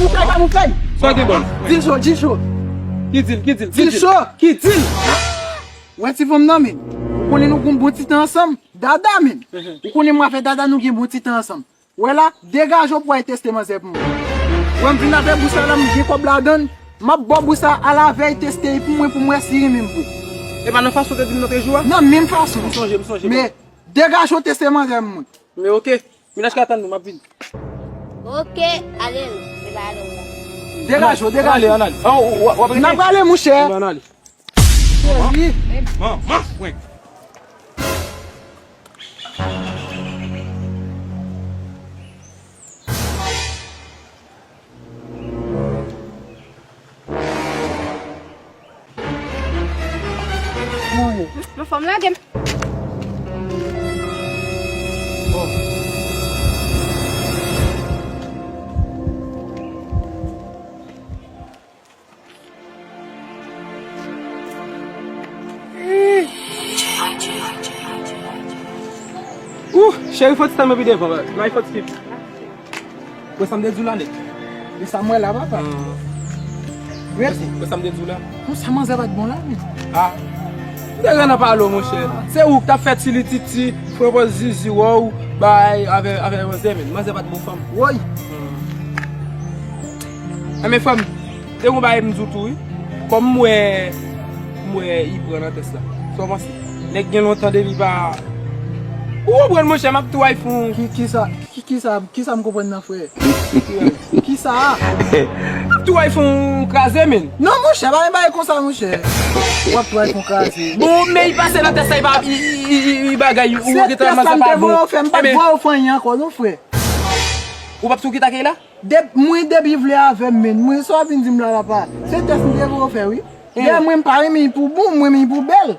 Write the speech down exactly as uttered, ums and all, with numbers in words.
Kamouflay, kamouflay. Sa gen bon? Dil cho, dil cho. Ki dil, ki dil, ki dil? Dil cho. Ki dil? Wè ti fanm nan, men. Ou konnen nou gon bon ti tan ansanm. Dada, men. Ou konnen mwen avè Dada, nou gen bon ti tan ansanm. Wè la, degaje w pou w al teste manzè pou mwen. Wè m vin avè bous la, la m gen kòb ladann. M ap ba w bous la, al avè l teste l pou mwen, pou m wè si li renmen m vre. E pa nan fason w te di m nan te jou a? Nan menm fason. M sonje, m sonje. Men, degaje w teste manzè pou mwen. Men oke. Minaj ka tann nou, m ap vini. Oke, ale nou. Degaje w la. Degaje w, degaje w. Ann ale, ann ale. An, w, w, w ap rete? N ap ale, monchè. Ann ale. Cheri. Man, man, mwen. Mwen fanm lage m. Ou, cheri, fò ti tann mwen pi devan, may fò ti. Wè sa m te di w la nèt. E sa m wè la, papa. Wè sa m te di w la. Non, sa manzè pa t bon la, men. Ah. M te renmen pale w, monchè. Se ou k t ap fè ti lititi, pran pòz zizi, wè w, bay, avè, avè manzè, men. Manzè pa t bon fanm. Woy. Enben, frè m, te gon bagay m di w tou, wi. Kòm m wè, m wè Ibra nan tès la. Sa w panse? Nèg gen lontan depi pa. Ou konprann, monchè, m ap tou ay fon. Ki, ki sa, ki, ki sa, ki sa m konprann nan, frè? Ki sa? M ap tou ay fon kraze, men. Non, monchè, pa gen bagay konsa, monchè. W ap tou ay fon kraze. Bon, men li pase nan tès la, li pa, li, li, li, li bagay, ou gentan manzè pa bon. Se tès la m te voye w fè, m pa t voye w fè anyen ankò, non, frè. Ou p ap tou kite ak la? Dep-, mwen depi vle avè m, men. Mwen sa w ap vin di m la, la pa. Se tès m te voye w fè, wi. Dayè mwen m pa renmen l pou bon, mwen renmen l pou bèl.